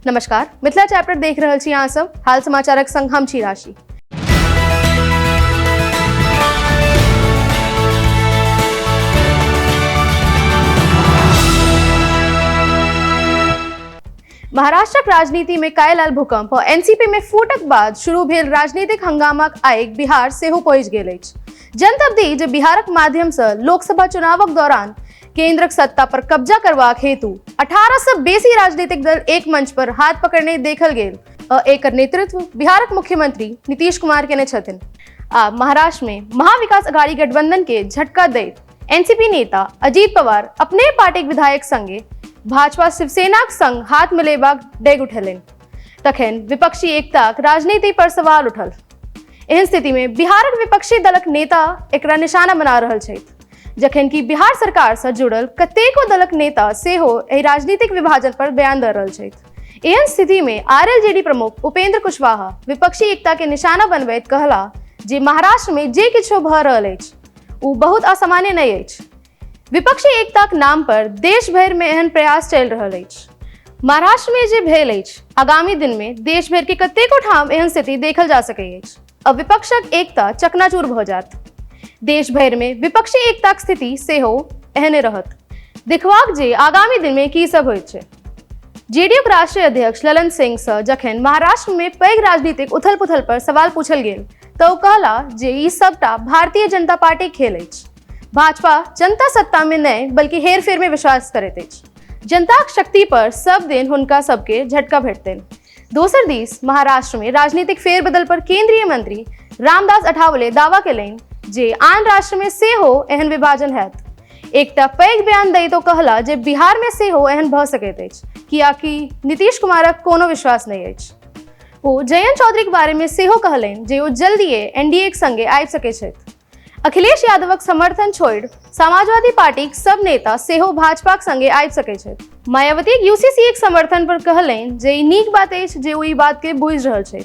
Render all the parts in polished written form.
नमस्कार, मिथिला चैप्टर देख रहल छी अहाँ सब। हाल समाचारक संग हम छी राशि। महाराष्ट्रक राजनीति में काल्हि आयल भूकंप और एनसीपी में फूटक बाद शुरू भेल राजनीतिक हंगामाक आगि बिहार सेहो पहुंचि गेल अछि। जनतब दी जे बिहारक माध्यम से लोकसभा चुनावक दौरान केंद्रक सत्ता पर कब्जा करबाक हेतु 18 से बेसी राजनीतिक दल एक मंच पर हाथ पकड़ने देखल गेल। एकर नेतृत्व बिहारक मुख्यमंत्री नीतीश कुमार केने छथिन। आ महाराष्ट्र में महाविकास अघाड़ी गठबंधन के झटका दैत एनसीपी नेता अजीत पवार अपने पार्टीक विधायक संगे भाजपा शिवसेनाक संग हाथ मिलेबाक डेग उठेलनि। तखन विपक्षी एकताक राजनीति पर सवाल उठल। एहन स्थिति में बिहारक विपक्षी दलक नेता एकरा निशाना बना रहल छथि, जखन कि बिहार सरकार से जुड़ल कतेको दलक नेता सेहो एहि राजनीतिक विभाजन पर बयान दऽ रहल छथि। एहन स्थिति में आरएलजेडी प्रमुख उपेंद्र कुशवाहा विपक्षी एकता के निशाना बनबैत कहला जे महाराष्ट्र में जे किछु भऽ रहल अछि ओ बहुत असामान्य नहि अछि। विपक्षी एकताक नाम पर देश भरि में एहन प्रयास चलि रहल अछि। महाराष्ट्र में जे भेल अछि, आगामी दिन में देश भरि के कतेको ठाम एहन स्थिति देखल जा सकैत अछि। अब विपक्षक एकता चकनाचूर भऽ जायत। देश भरि में विपक्षी एकताक स्थिति सेहो एहने रहत। देखबाक जे आगामी दिन में की सब होइत छै। जेडीयूक राष्ट्रीय अध्यक्ष ललन सिंह सँ जखन महाराष्ट्र में पैघ राजनीतिक उथल पुथल पर सवाल पूछल गेल तऽ ओ कहला जे ई सबटा भारतीय जनता पार्टीक खेल अछि। भाजपा जनता सत्ता में नहि बल्कि हेरफेर में विश्वास करैत अछि। जनताक शक्ति पर सब दिन हुनका सबके झटका भेटतनि। दोसर दिस महाराष्ट्र में राजनीतिक फेरबदल पर केंद्रीय मंत्री रामदास अठावले दावा केलनि जे आन राष्ट्र में सेहो एहन विभाजन हैत। एकटा पैघ बयान दैत ओ कहला जे बिहार में सेहो एहन भऽ सकैत अछि, कियाकि नीतीश कुमारक कोनो विश्वास नहि अछि। ओ जयंत चौधरीक बारे में सेहो कहलनि जे ओ जल्दिए एनडीए के संगे आबि सकैत छथि। अखिलेश यादवक समर्थन छोड़ि समाजवादी पार्टीक सब नेता सेहो भाजपाक संगे आबि सकैत छथि। मायावतीक यूसीसीक समर्थन पर कहलनि जे ई नीक बात अछि जे ओ ई बात के बुझि रहल छथि।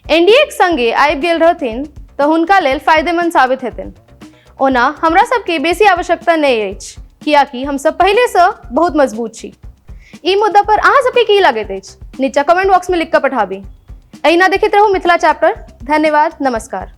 एनडीएक संगे आबि गेल रहथिन तऽ हुनका लेल फायदेमंद साबित हेतनि। ओना हमरा सबके बेसी आवश्यकता नहि अछि, कियाकि हमसब पहिलेसँ बहुत मजबूत छी। ई मुद्दा पर अहाँ सबके की लगैत अछि, नीचा कमेंट बॉक्स में लिख कऽ पठाबी। एहिना देखैत रहू मिथिला चैप्टर। धन्यवाद, नमस्कार।